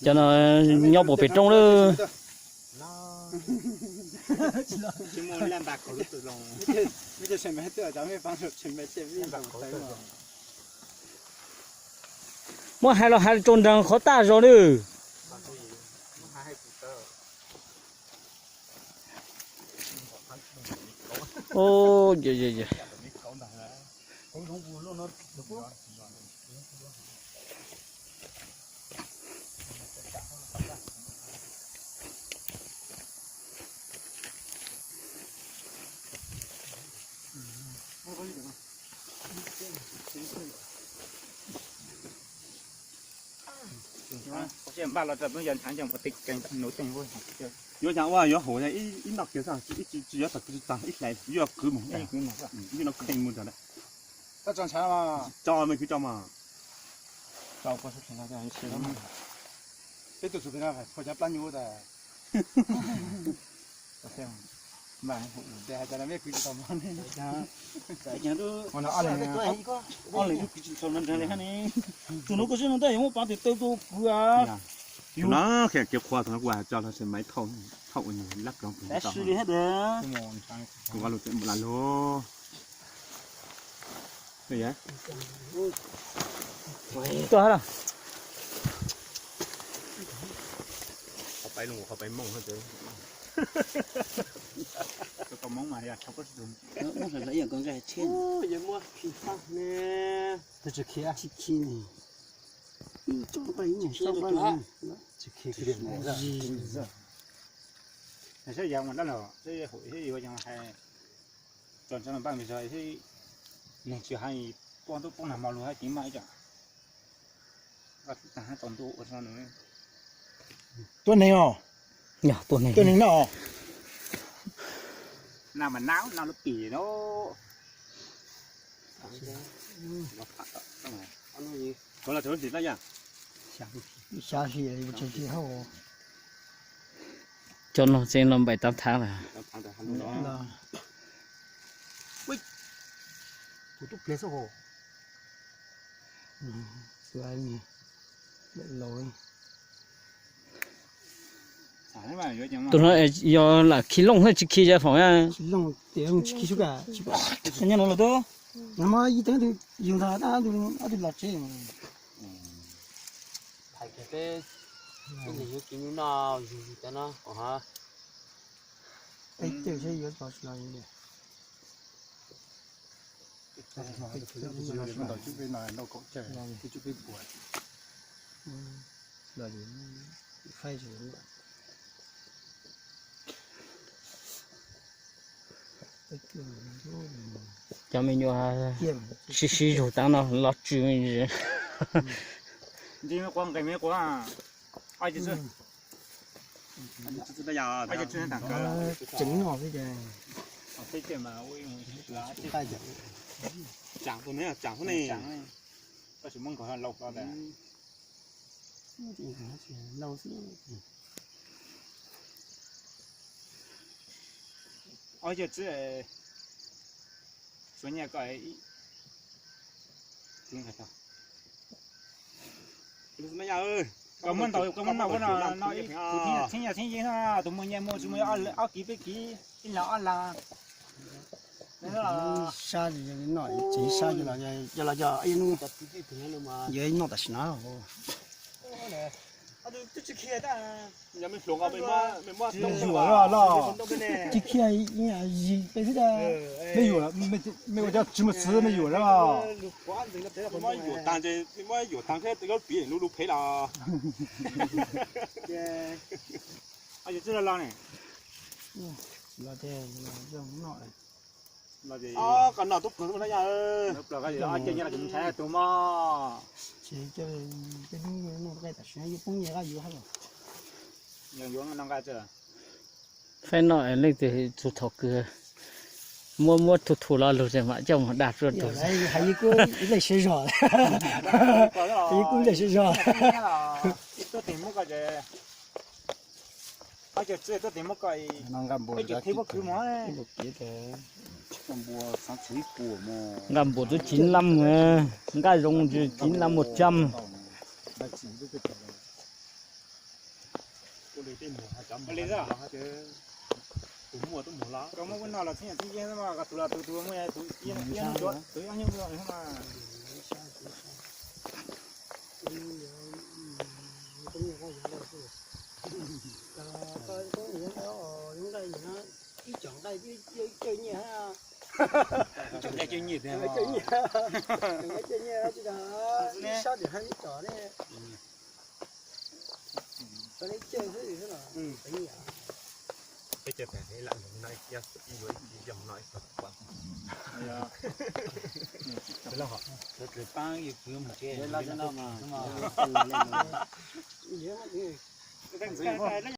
Cov no nyob puas pem roob lawm. Muab hais los hais rau nraag qhov tag zog nawb. Yuav xyaa ua yuav hauv ib noj kiag xwb, ib tsis yuav tag kwv tsis tag ib hlais yuav kwv mus, ib no kheej mus ntag. Tso me kwv tso mas. Peb tuaj txug pem no pom cov plab nyuj tas. Tes hais tias mej kwv tsis tau mog ne. Ob leeg kwv tsis tau no nrag li hab ne. Tus nuav kuv sib nug ntej yuav muab pav tes taw tuaj kwv. Tus no kev qhuav tus no kuv tso los sis maiv thauj ua lab ploog tus no li hab. Kuv lug tseem mus lug. Tuaj hab los. Qhov peb lug qhov peb mooj hab. Tau mooj mas yog tshaj koj tsis tug. Ub, yog muab khi faj ne. Tsis khi, tsis khi ne. Tsis khi, tsis khi. Saib yog ua dab los saib yuav hais, tso tso npaj mis zog, neeg tsis hais, poj ntuj poob nag hmo lug hab ceev maj ib co. Tuab neeg os. Tuab neeg no. Nag mas nag, nag lub pim no. Xya hli, xya hli hab. Cov no tseem los npaim tav thav lawm. Tus tub pliag xwb hos. Tus no yog lam khi looj thiab tsis khi cov foom na. Nyob no los tub, nyob ib teev yug ntag, ob tug los tsev. Hais tias peb, peb yuav tsis noj yug yug cov no kom hov. Peb caug seb yuav tso tsis los li. Cov me nyuam sib sib zug tav no los tsw me ntsis. Ntsej me quav nqes me quav. Tseem no xwb ces. Tsaam tus ne, tsaam xwb ne. Koj tsis muab nkaug lauj. Ob yawg txwb, suav nyiaj koj. Koj muab ntaus, koj muab ntaus no, no ib tug thib yog thib yeeb, tus muaj nyiaj muaj tsis muaj ob kiv peb kiv, ib lag ob lag. Sab li no, tseem sab li los yog, yog los yog ib hnub yuav noj tam sim no. Tsis khiav los, tsis khiav ib yam zis peb xwb. Mej yuam, mej ua cov tsis muaj txwv mej yuam los. Muab yuam tag, muab yuam tag thiab lub piv lub lub phev los. Los tsis los ne. Koj noj tub pluag tub no yog. Tus mog. Ces peb hnub no tam sim yuav poob nyiaj yuav hab los. Faib noj leej twg txug thaum kawg muab muab thu thu lo lug ces mam coj mus dag rua tug. Hais ib kub ib leej siab zog. Hais ib kub ib leej siab zog. Ob cov txwj tuaj tes muab ko, no nqaj npua, peb cov thib pob kws mog. Nqaj npua twb chín lăm, nqaj zoo chín lăm một trăm. Tus muaj tuaj mus los, koj muab ub no los txheeb txheeb yeeb mas koj tus los tus tus muaj tus ib hnub tus ib hnub los mas. Ib cov nqaij ib cawj nyiaj, cawj nyiaj, cawj nyiaj tsis tas ib sab diam hab ib cov ne. Tau ib cawj xwb los teev yam. Peb cawj tas lam no ib yuav ib yog no ib tog kuam. Tus paab yug kwv mus tsev.